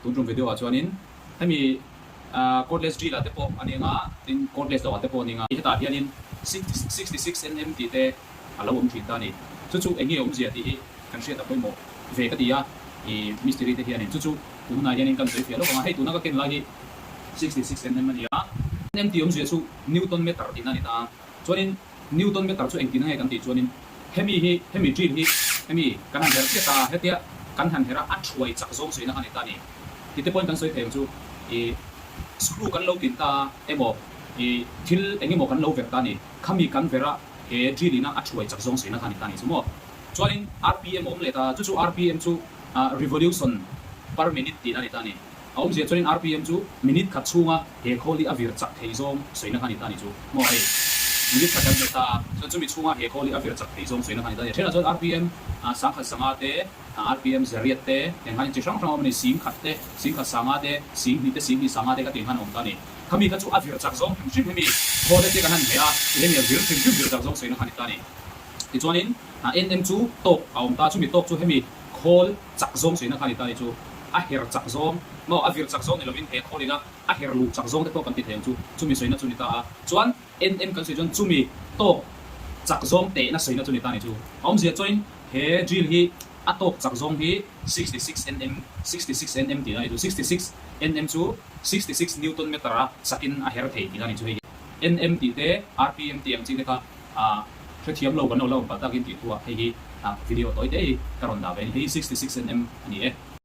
Tun tum video ah chuanin hemi cordless drill ah te pawh a ni anga, tin cordless lo ah te pawh a ni anga. Hetah hianin 66 nm tih te a lo awm thin ta a ni. Chu chu eng nge awmzia tih hi kan hriat a pawimawh ve ka ti a, i mistiri te hianin chu chu tun hunah hianin kan sawi fiah lawk ang a, hei tuna ka ken lai hi 66 nm a ni a. Nm tih awmzia chu Newton meter tihna a ni ta a, chuanin Newton meter chu engtin nge kan tih chuanin hemi hi hemi drill hi hemi kan han her chiah ta a, hetia kan han her a, a thuai chak zawng sawi na kha a ni ta a ni. Ti te pawhin kan sawi thei ang chu i screw kan lo kin ta emaw i thil eng emaw kan lo ver ta a ni, khami kan ver a he drill ina a thuai chak zawng sawi na kha a ni ta a ni chu maw. Chuanin rpm a awm leh ta, chu chu rpm chu revolution per minute tihna a ni ta a ni. A awmzia chuanin rpm chu minute khat chhunga he khawl hi a vir chak thei zawng sawina kha a ni ta a ni chu maw hei minute khat kan hmet ta a, chuan chumi chhunga he khawl hi a vir chak thei zawng sawina kha a ni ta a ni. Thenah chuan rpm sangkhat sanga te, rpm zariat te, heng khan chi hrang hrang a awm a ni, sing khat te, sing khat sanga te, sing hnih te, sing hnih sanga te kha tih khan a awm ta a ni. Khami kha chu a vir chak zawng hrim hrim hemi khawl te kan han hmeh a, hemi a vir hrim hrim vir chak zawng sawina kha a ni ta a ni. Tichuanin NM chu tawk a awm ta, chumi tawk chu hemi khawl chak zawng sawina kha a ni ta a ni chu. A her chak zawng maw, a vir chak zawng ni lovin he khawl ina a her luh chak zawng te pawh kan ti thei ang chu, chumi sawina chu ni ta a. Chuan NM kan sawi chuan chumi tawk chak zawng tehna sawina chu ni ta a ni chu. A awmzia chuanin he drill hi a tawk chak zawng hi 66 NM, 66 NM tihna a ni chu. 66 NM chu 66 Newton meter a chakin a her thei tihna a ni chu hei hi. NM tih te, RPM tih ang chi te kha A hrethiam lo kan lo la awm palh takin tih thu ah hei hi video tawi te hi ka rawn dah ve a ni. Hei hi 66 nm a ni e.